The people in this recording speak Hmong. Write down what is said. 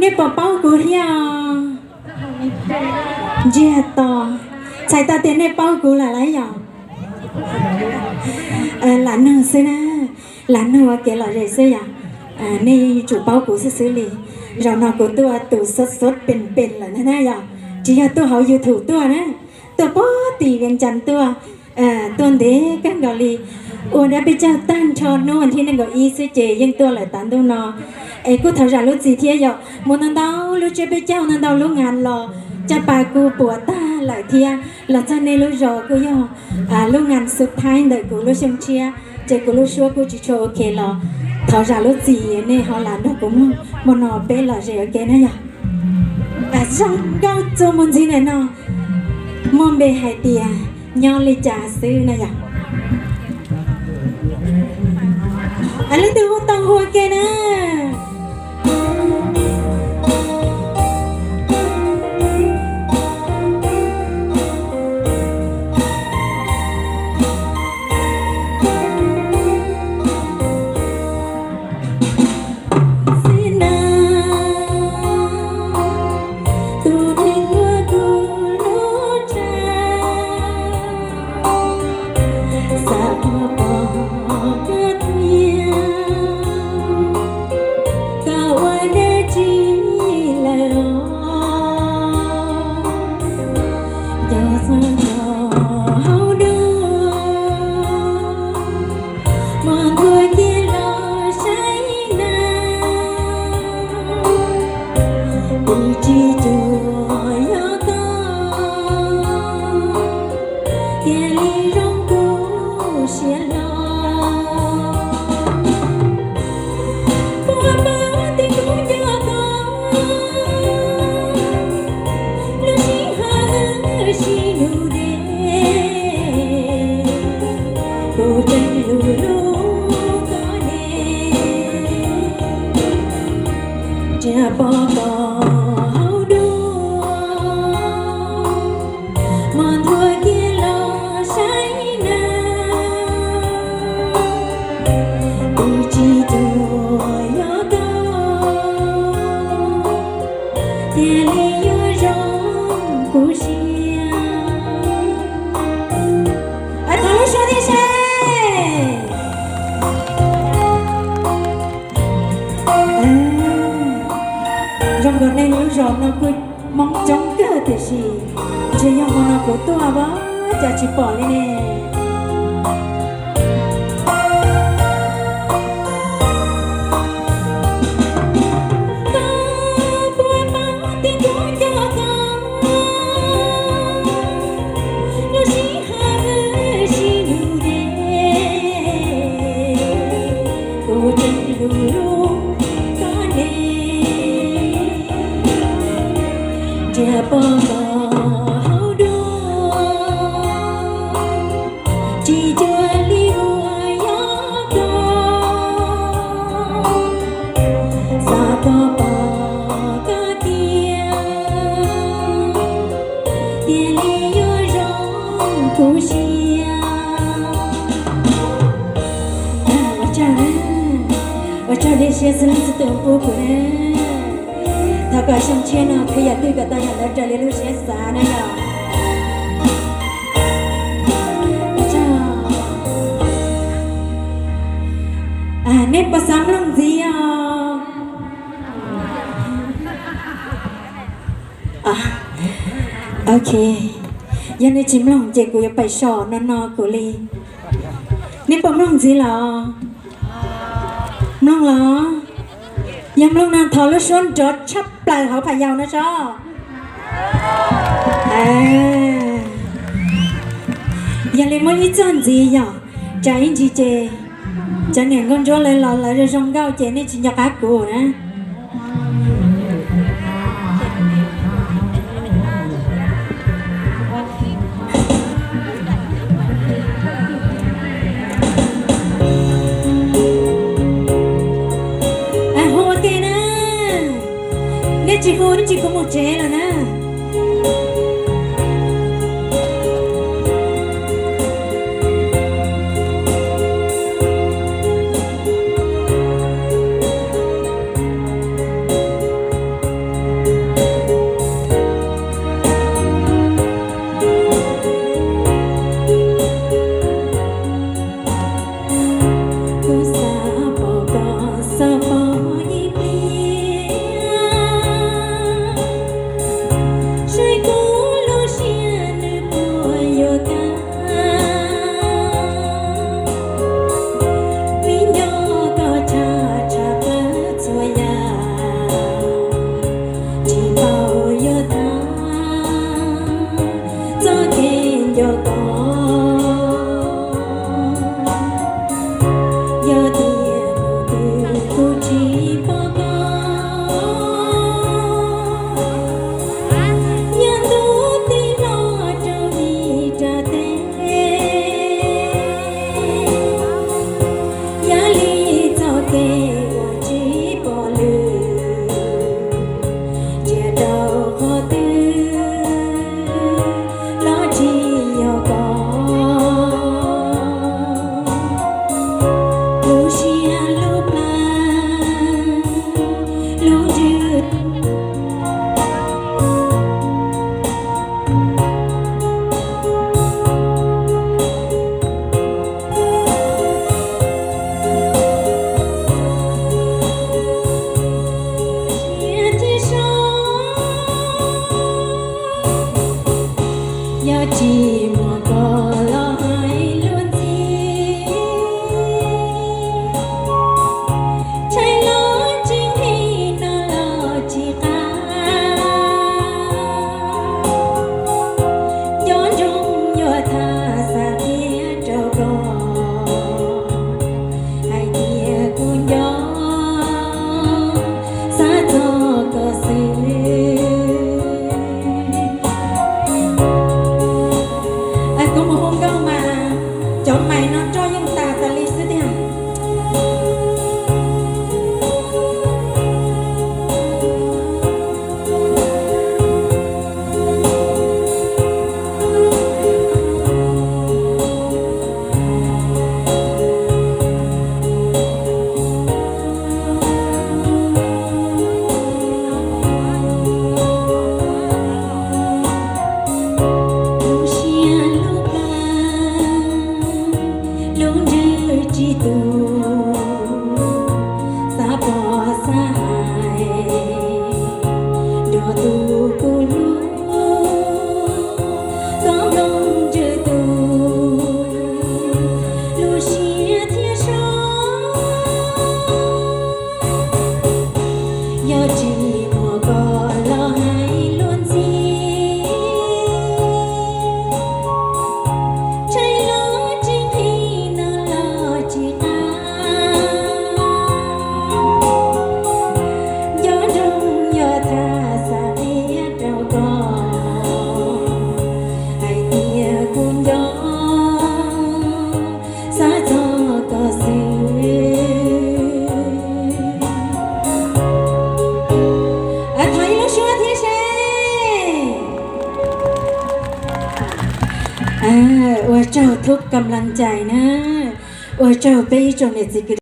Nej puas paub kuv thiab? Ntsiag to, txhais tau tias nej paub kuv lawm lauj yom? Lam nug xwb na, lam nug ua kev lom zem xwb yom. Nej yuav tsum paub kuv xwb xwb li. Zaum no kuv tuaj tus xov xov pes pes lawm na yom, tsis yog tuaj hauv YouTube tuaj na, tuaj puag tim Vias Cas tuaj, tuaj ntev kawg nkaus li. Ua dab peb caug tag nrho hnub vas thib nees nkaum ib xwb ces yeej tuaj lawm tav ntuj no. Es kuj thov zam lub txim thiab yom, muaj ntau ntau lub tsiab peb caug, ntau ntau lub nas los caj pas kuj puas tag lawm thiab. Los txog nej lub zos kuj yog lub nas xub thaib ntawm kuv lub xyoo tshiab, ces kuv lub suab kuj tsis tshua ok los thov zam lub txim, nej ho lam nrog kuv mloog hmo no peb lom zem ua ke na yom. Zoo nkauj txuas mus ntxiv ntawm no muaj npe hais tias nyob li cas xwb na yom. Leej twg hu tau hu ua ke na. Muaj nthuav kiag los saib na, kuv tsis cuag yog koj, cia li zoo kuv siab hlo. Puas paub tias kuv nco koj, lub sij hawm sib nrug deb, kuv tseem hlub hlub koj ne. Ntsia pom koj hauv dua, muaj nthuav kiag los saib na, kuv tsis cuag yog koj, cia li yuav zoo kuv siab. Thov lub suab thiab seb. Zoo nkaus nej lub zos no kuj Hmoob coob kawg tiam sis ntshe yog hmo no kuv tuaj ua cas tsis pom li ne. Koj puas paub tias kuv nco koj, lub sij hawm sib nrug deb, kuv tseem hlub hlub koj ne. Ntsia pom koj hauv dua, tsis cuag li uas yog koj, xav koj pom koj tiag, cia li yuav zoo kuv siab. Ua tsaug, ua tsaug dej siab xwb leej txiv tub pub kuv na. Thov kom xyoo tshiab no khwv yam twg kom tau yam ntawd raws li lub siab xav na yom. Nej puas xav mloog ntxiv os? Ok, yog nej tsis mloog ces kuv yuav pais so no no kuv li. Nej puas mloog ntxiv los? Mloog los? Yog mloog no thov lub suab nrov tshaj plaws hauv pham yau no tso. Yog li muaj ib txog ntxiv yom, tsam ib ntsis ces cov niam nkauj ntsuab lawv los lawv zoo zoo nkauj ces nej tsis nco qab kuv na. Hu ua ke na, nej tsis hu ib ntsis kuv mus tsev lawm na. Tsis muaj koj los hais luag ntxhi, tshais los tsis nqhis no los tsis qab. Nco ntsoov yuav tham xav qhia rau koj, hais tias kuv nco xav txog koj xwb. Kuv mus hu nkauj mas cov mais no roj yeej tas tas li xwb tiag. Lub siab lub plab, lub ntsws tsis tu, xav pom xav hais, nrog tus kuv hlub, koj mloog ntsws tus, lub siab thiaj so. Yog tsis muaj koj los hais luag ntxhi, tshais los tsis nqhis no los tsis qab. Nco ntsoov yuav tham xav qhia rau koj, hais tias kuv nco xav txog koj xwb. Thov ib lub suab thiab seb. Ua tsaug thub kam laj cai na, ua tsaug peb ib tsoom niam txiv kwv